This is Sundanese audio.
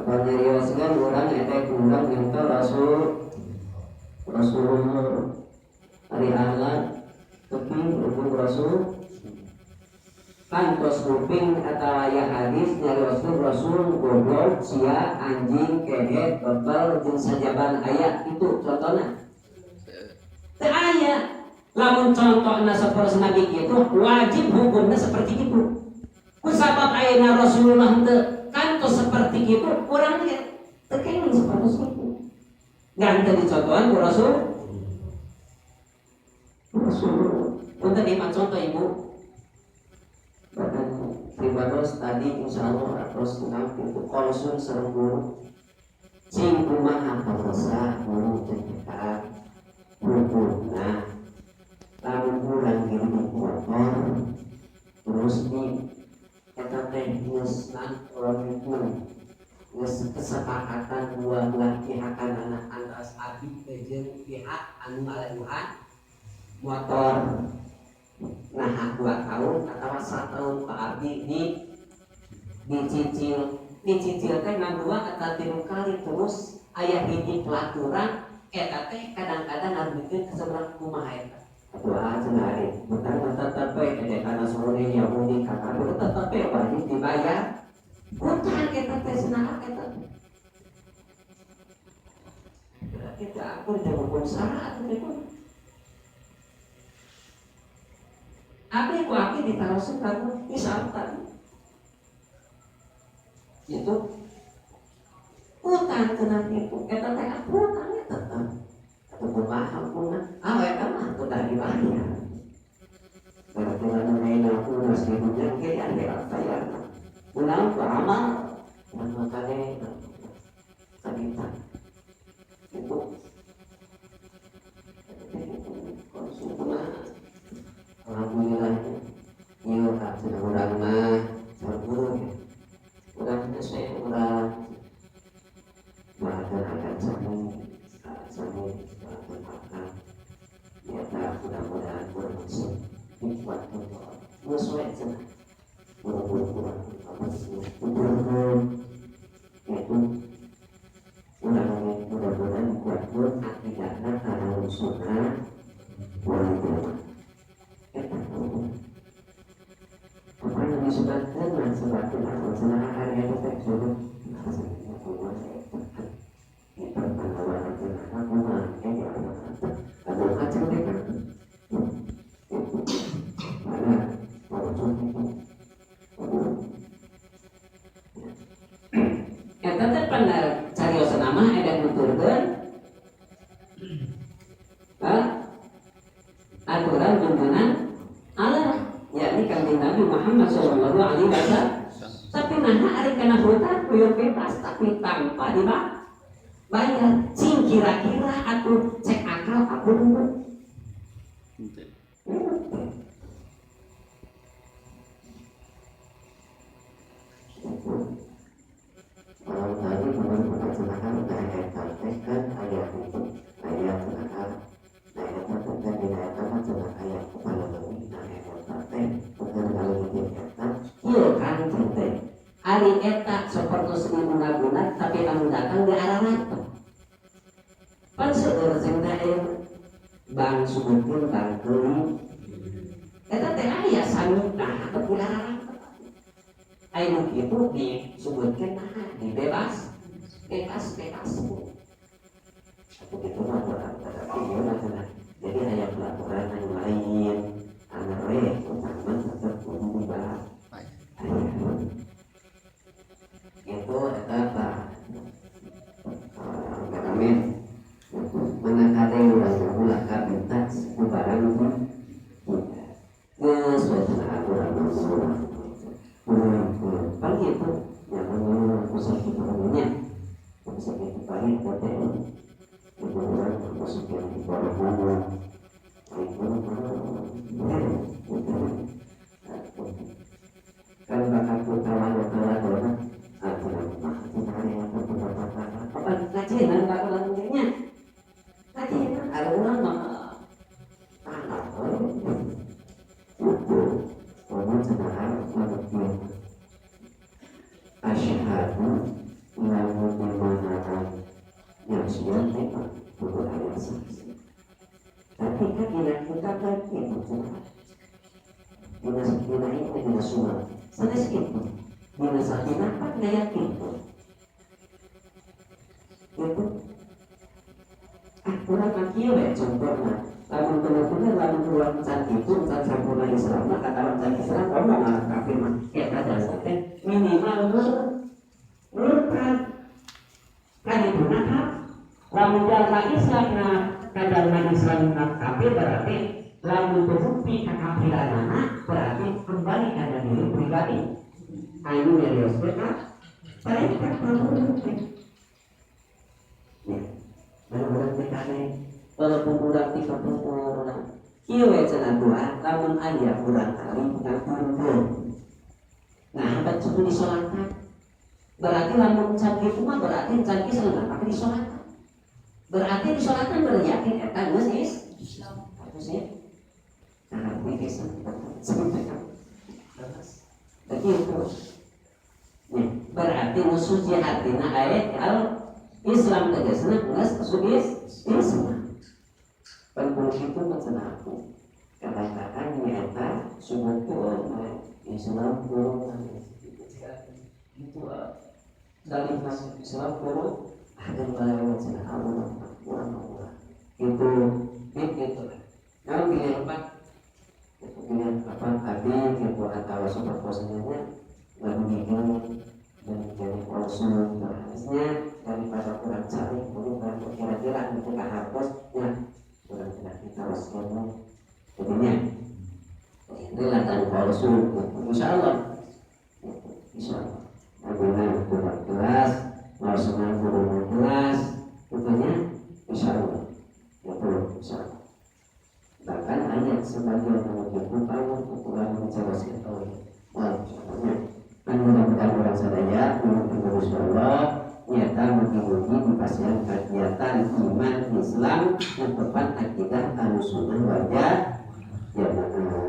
Panyarioskeun urang eta kurang nyontoh Rasulullah ari akhlak teping rukun Rasul kantos kuping atau aya hadis nyarioskeun Rasul goblok sia anjing kehet bebel jeung sajaban aya itu contohna teu aya. Lamun contohna sapertos Nabi kitu wajib hukumna seperti itu. Kusabab ayeuna Rasulullah teu kantos seperti itu urang ge teu kenging seperti itu. Ngan teu dicontohan ku Rasul. Rasul. Punten ieu mah contoh ibu. Bahkan pribados tadi insyaallah atos nanti itu konsul sareng guru. Cing kumaha pemirsa guru teh eta hukumna lamun urang ngirim motor terus di eta teh geus komitmen geus kesepakatan dua belah pihak anak antara abdi teh jeung pihak anu ngalaluhan motor. Nah, 2 tahun atau 1 tahun ke abdi di dicicil, dicicil teh ngan 2 atau 3 kali terus aya hiji pelaturan eta teh kadang-kadang ngabikeun ka seberang kumaha eta. Atuh cenah ari utang mah tetep we ede kana Sunni Yahudi ka kafir tetep we wajib dibayar. Utang eta teh cenah eta. Berarti teh akur jeung hukum syara atuh teh. Abdi ku abdi ditaroseun ka misal tadi. Itu utang cenah kitu eta teh utangnya tetep. Atuh kumaha hukumna? Ah eta mah udah dibayar. Berarti lamun ayeuna lunas di dunya ge di akhirat bayar. Ulang ku amal dan makane kadita. Itu konsumna alhamdulillah ieu ka cenah urang mah sareng ya. Urang teh saya urang bahkan akan sami sami akan ya tak mudah-mudahan kurang dikuatkan sesuai cenah buru-buru kurang apa sih itu urang mudah-mudahan dikuatkan akidahna kana sunnah wal jamaah. Eta apa yang disebutkan dan sebabkan aku senang akan itu teh suruh eta teh pernah cariosan mah ada nuturkeun aturan tuntunan Allah yakni Kanjeng Nabi Muhammad sallallahu alaihi wasallam. Tapi nah ari kana hutang kuyu bebas tapi tanpa dibayar. Cing kira-kira atuh cek akal aku nunggu. Kalau tadi teman bukan silakan udah eta teh kan aya itu aya silakan. Nah eta teh kan dina eta mah cenah aya kepala leuwih nah eta teh bukan kalau gitu eta ieu kan teh ari eta sapertos diguna-guna tapi anu datang di arah pan seueur sing teh bang sebutkeun bang keuli eta teh aya sami nah kepularaan aya nu kitu disebutkeun nah dibebas bebas bebas atuh kitu mah tapi ieu mah cenah jadi aya pelaturan anu lain anu we utang mah tetep kudu dibayar itu eta tah amin mana kade urang ulah kabita ku barang itu geus we cenah urang mah pan kitu nya mun ku sakitu nya ku sakitu paling teh ibu urang masukin di bawah kan bakal ku tawa-tawa apa kajian bakal nya kajian ada urang mah tanah itu konon cenah asyhadu lamun Yakin gitu. Ah, urang mah kieu we contohna, lamun bener-bener lamun urang can kitu, can sampurna Islam mah, kata urang can Islam, ngomong malah kafir mah eta dasar teh minimal murtad kan itu. Nah, lamun jalma Islam na kajalma Islam na kafir, berarti lamun terbukti kekafiranana berarti kembali pada diri pribadi anu nyarioskeun ka tarekat teh. Ya, bener-bener teh walaupun urang ti kapungkur kieu we cenah doa, lamun aya urang alim ngaturkeun, nah bet kudu disolatan. Berarti lamun can kitu mah berarti can Islam, tapi disolatan berarti disolatan berarti yakin eta geus Islam ya. Nah, ini begitu ya, berarti nu suci hatina ayat al Islam, tegasna geus suci Islam. Pan itu cenah aku kadang-kadang nyata sebutkeun Islam kurang itu, dalih masuk Islam kurang ada balai cenah Allah kurang Allah itu gitu. Nah, pilihan apa itu, pilihan apa abi gitu atau superposisinya lebih dan jadi konsul harusnya daripada kurang cari kurang kira-kira itu harus ya kurang tidak kita harus jadinya ini latihan konsul gitu. Insya Allah insya Allah Nabila kurang kelas maksudnya kurang kelas itunya insya Allah itu insya Allah. Bahkan ayat sebagian yang itu tahu ukuran bicara tahu. Wah, insyaallah kan mudah-mudahan urang sadaya menurut Allah nyata mugi-mugi dipasihan kegiatan iman Islam yang tepat akidah Ahlussunnah wal Jamaah.